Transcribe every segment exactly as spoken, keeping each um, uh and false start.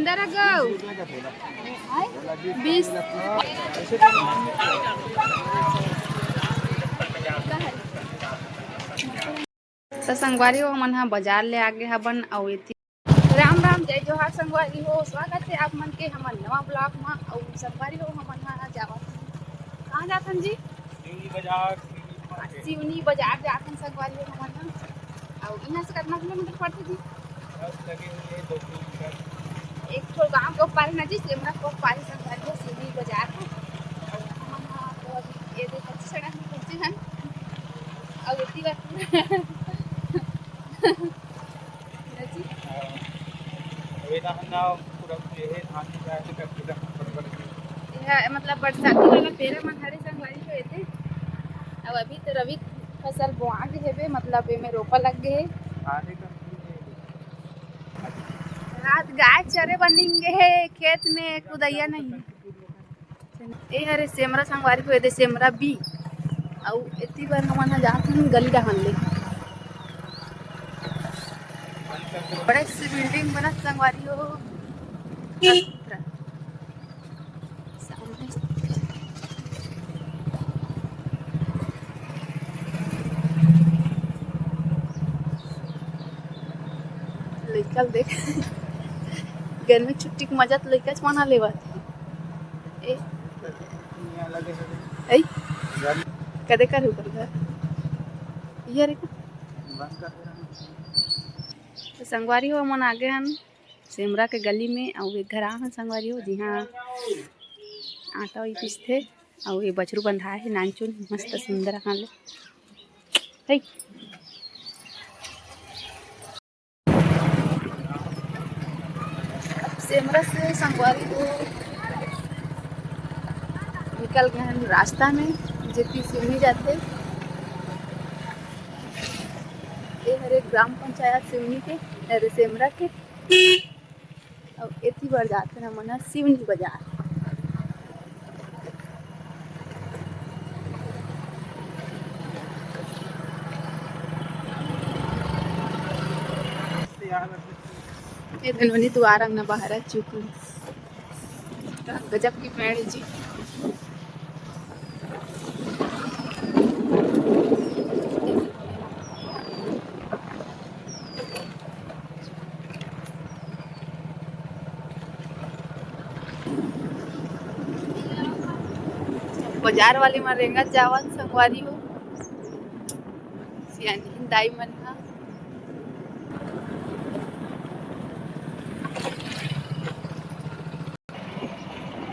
अंदर आ गो। बीस। त संगवारी हो, हमन ह बाजार ले आगे हबन, अउ एती राम राम, जय जोहार संगवारी हो, स्वागत हे आप मन के हमर नवा vlog म। अउ संगवारी हो, हमन ह जावत हन, कहाँ जात हन जी? सिवनी बाजार। सिवनी बाजार जात हन संगवारी हो हमन ह। अउ इहाँ से कतना किलोमीटर पड़थे जी? बस लगे हुए दो किलोमीटर। एक ठो गाँव के ऊपर है ना जी, सेमरा के ऊपर है संगवारी हो, सिवनी बाजार है। अउ हमन ह तो अभी ये दे पच्चीस सड़क में पहुँचे हन। अउ इतनी बार ना जी। हाँ। अभी ना, ना पूरा ये है, धान नहीं जाए तो कब तक बड़ बड़ के। यह मतलब बरसाती वाला पेरा मन हरे संगवारी हो एते। अब अभी तो रवि फसल बोआ के हेबे, मतलब एमे रोपा लग गए हे। आने का नहीं है। रात गाय चरे बर निंगे हे खेत में, कुदैया नहीं। ए हरे सेमरा संगवारी हो, एदे सेमरा बी। अउ एती बर हमन ह जात हन गली डहन ले। बड़े से बिल्डिंग बनत संगवारी हो। सामने। लइका ल देख। गर्मी छुट्टी के मजा तो लइका च मना लेवत हे। ए। ए। कदे कर ओकर घर? ये रे का? तो संगवारी हो, हमन आगे हन सेमरा के गली में, अउ एक घर आ हन संगवारी हो, जिहाँ आटा वही पीसथे, अउ ये बछरू बंधाए हे, नानचुन, मस्त सुंदर अकन ले। हे। अब सेमरा से संगवारी हो निकल गए हन रास्ता में, जेती सिवनी जाथे। ए हरे ग्राम पंचायत सिवनी के, अरे सेमरा के। अब एती बर जाथे ना मना सिवनी बाजार। ये धनवनी दुआर अंगना बहारा चुकू। गजब की पेड़ है जी। बाजार वाली मन रेंगत जावन संगवारी हो, सियानी दाई मन ह।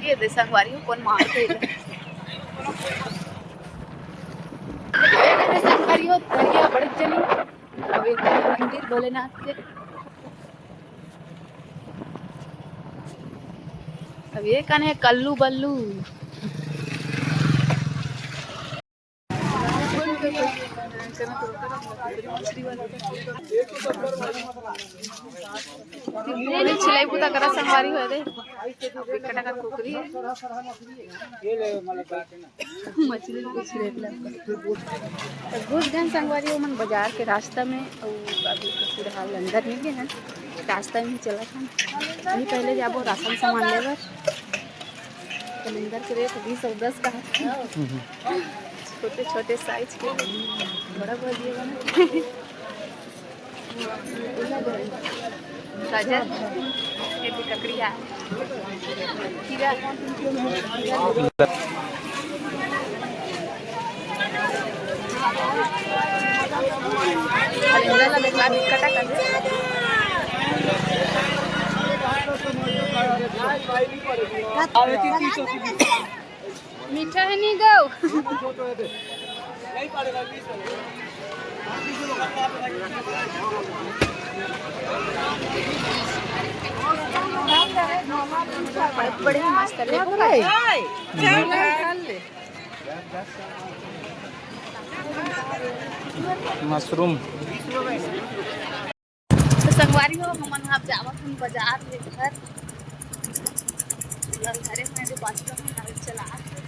ये दे संगवारी हो, कोन मांगथे एला। ये दे संगवारी हो, धरिया बड़े जनी। अब एक मंदिर भोलेनाथ के। अब ये कन है कल्लू बल्लू। ये छिलाई बुता करा संगवारी हो दे। एक कटा का कुकरी है। मछली कुछ रेट लग। तो घुस गए संगवारी ओमन बाजार के रास्ता में, अउ अभी तो फिलहाल अंदर नहीं गए हैं, रास्ता में ही चला था। अभी पहले जाबो राशन सामान लेबर। कलिंदर के रेट बीस अउ दस का है। छोटे छोटे साइज के बड़ा बड़ा दिए बना। गाजर, ये भी ककड़िया, खीरा। मीठा है नी गो। बड़े मस्त ले। मशरूम। तो संगवारी हो, हमन ह अब जावत हन बाजार ले घर। पूरा घरे में जो बाजू में गाड़ी चला के,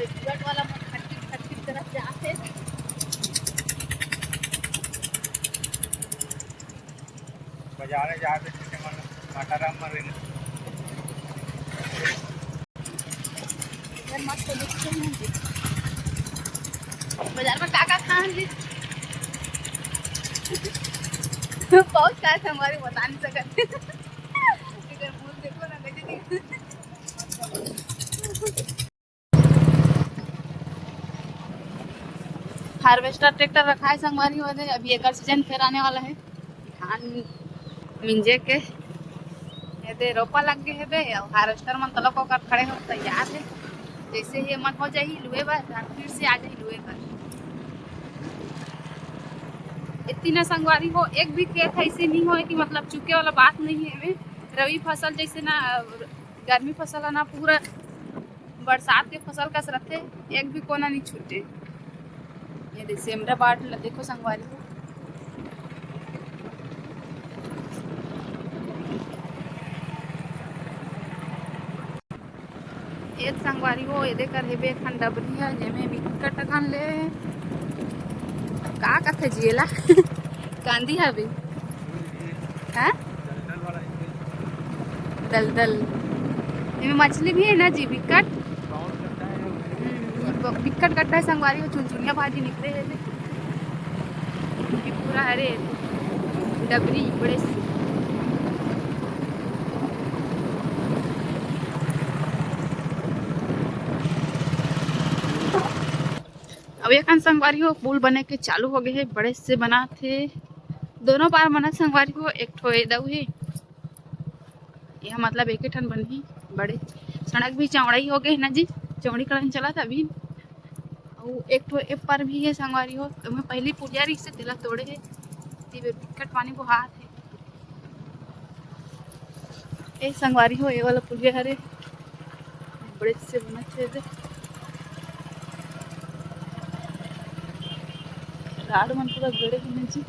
बुलेट वाला मन खटखिट खटखिट करत जात हे। बाजार जात हे, जैसे मन माता राम मन रहने। इधर मस्त दिखते हैं जी। बाजार में का का खान जी? बहुत का है, संगवारी बता नहीं सकत। इधर मुंह देखो ना, कैसे दिख- हार्वेस्टर ट्रैक्टर रखा है संगवारी हो दे, अभी एकर सीजन फेर आने वाला है। धान मिंजे के एदे रोपा लग गए हेबे, अउ हार्वेस्टर मन तलक ओकर खड़े हो तैयार है। जैसे ही मन हो जाही लुए बर, धान फिर से आ जाही लुए बर। इतनी ना संगवारी हो, एक भी खेत ऐसे नहीं होए कि मतलब चुके वाला बात नहीं है एमे। रबी फसल जैसे ना, गर्मी फसल है ना, पूरा बरसात के फसल कस रथे, एक भी कोना नहीं छूटे। ये दे सेमरा बाट ला देखो संगवारी हो। ए संगवारी हो, एदे कर हेबे एकठन डबरी ह, जेमे बिकट अकन ले का कथे जी एला? कांदी हवे। हैं? दलदल। एमे मछली भी है ना जी, बिकट। हम्म, बिकट गड्ढा है संगवारी हो, चुनचुनिया भाजी निकले है। ये पूरा हरे डबरी बड़े से। अब एकन संगवारी हो, पुल बने के चालू हो गए है, बड़े से बनात हे। दोनों पार बनत संगवारी हो, एक ठो ए दऊ हे, यह मतलब एक ठन बनही। बड़े सड़क भी चौड़ाई हो गए है ना जी, चौड़ीकरण चलत अभी। अउ एक ठो ए पार भी है संगवारी हो, ओमे पहली पुलिया रहिस हे, तेला तोड़े हे, ती बेर बिकट पानी बोहात हे। ए संगवारी हो, ए वाला पुलिया हरे, बड़े से बनत हे एदे। राड मन पूरा गड़े हे जी,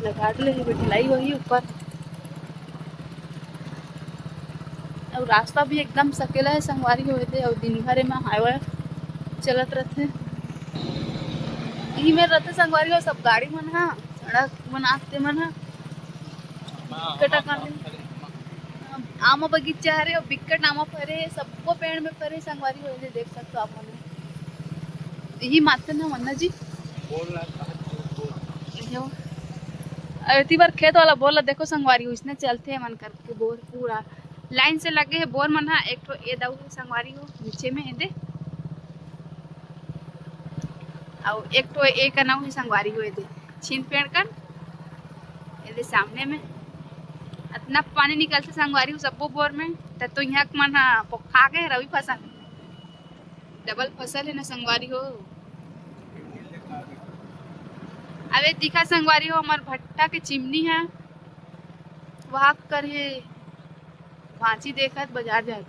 लगा ले हे, ढलाई होही ऊपर। अउ रास्ता भी एकदम सकेला है संगवारी हो एदे, अउ दिन भर एमा हाईवे चलत रथे। इही मेर रथे संगवारी हो सब गाड़ी मन ह, सड़क बनात ते मन ह। बिकट अकन ले आमा बगीचा हरे, अउ बिकट आमा फरे हे, सब्बो पेड़ में फरे हे संगवारी हो, एदे देख सकथो आप मन। इही माथे ना मन्ना जी। बोल ना, कहाँ बोल। अउ एती बर खेत वाला बोर ला देखो संगवारी हो, इसने चलथे मन करके बोर पूरा लाइन से लगे हे बोर मन ह। एक ठो ए दऊ हे संगवारी हो, नीचे में एदे, अउ एक ठो ए कनऊ हे संगवारी हो, एदे छीन पेड़ कन, एदे सामने में अतना पानी निकलथे संगवारी हो सब्बो बोर में, त तो इहाँ के मन ह पोखा गए रबी फसल, डबल फसल है ना संगवारी हो। अबे दिखा संगवारी हो, हमर भट्टा के चिमनी है, वाक कर हे भांची देखत बाजार जात।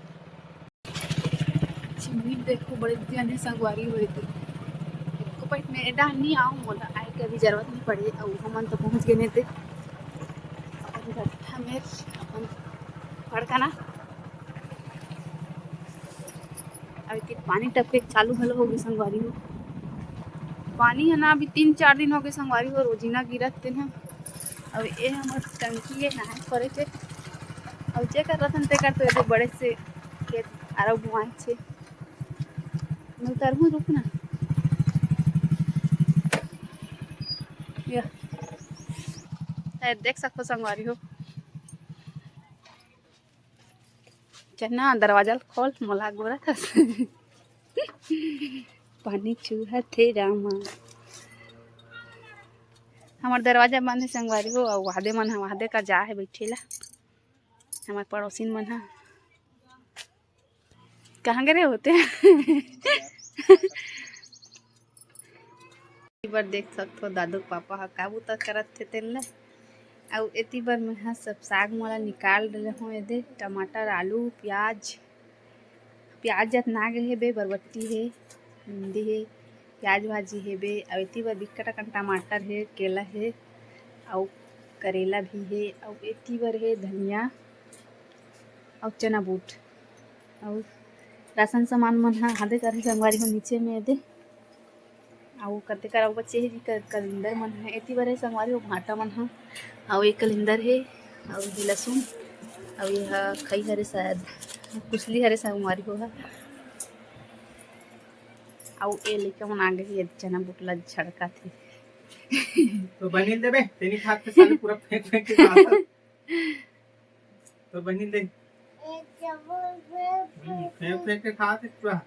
चिमनी देखो, बड़े जन हे संगवारी हो एती। एको पइत में एडा नहीं आऊँ, मोला आए के अभी जरूरत नहीं पड़े, अउ हमन तो पहुँच गए नेते अपन भट्टा में, अपन फड़कना। अउ एती पानी टपके चालू घलो होगे संगवारी हो। पानी है ना, अभी तीन चार दिन होगे संगवारी हो, रोजीना गिरत तेन ह। अउ ए हमर टंकी है नहाए करे के। अउ जे कर रतन ते कर तो एदे बड़े से खेत आरो बुआए छे। मैं उतरहूँ, रुक ना। या। ए, देख सकथो संगवारी हो। चन्ना, दरवाजा ल खोल, मोला गोरा कस। पानी चूहत हे रामा। हमर दरवाजा बंद हे संगवारी हो, अउ वादे मन ह, वादे का जा हे बैठे ला। हमर पड़ोसिन मन ह। कहाँ गए होते? एती बर देख सकथो, दादू के पापा ह का बूता करत थे तेन ल। अउ एती बर मैं ह सब साग मन ल निकाल डरे हों। एदे टमाटर, आलू, प्याज, प्याज जतना गे हेबे, बरबट्टी हे, भिंडी हे, प्याज भाजी हेबे। अउ एती बर बिकट अकन टमाटर हे, केला हे, अउ करेला भी हे। अउ एती बर हे धनिया अउ चना बूट। अउ राशन सामान मन ह हादे कर हे संगवारी हो नीचे में एदे। अउ कते कर अउ बचे हे जी क-, कलिंदर मन ह। एती बर हे संगवारी हो भांटा मन ह। अउ एक कलिंदर हे, अउ ये लहसुन, अउ ये ह खई हरे शायद। कुछ ली हरे संगवारी हो हा। अउ ए लइका मन आ गए हे, चना बुटला झड़का थे। तो बहिनी ल देबे, तेनी खात के साले पूरा फेंक फेंक के खात। तो बहिनी ल दे। हम्म, फेंक फेंक के खात हे पूरा।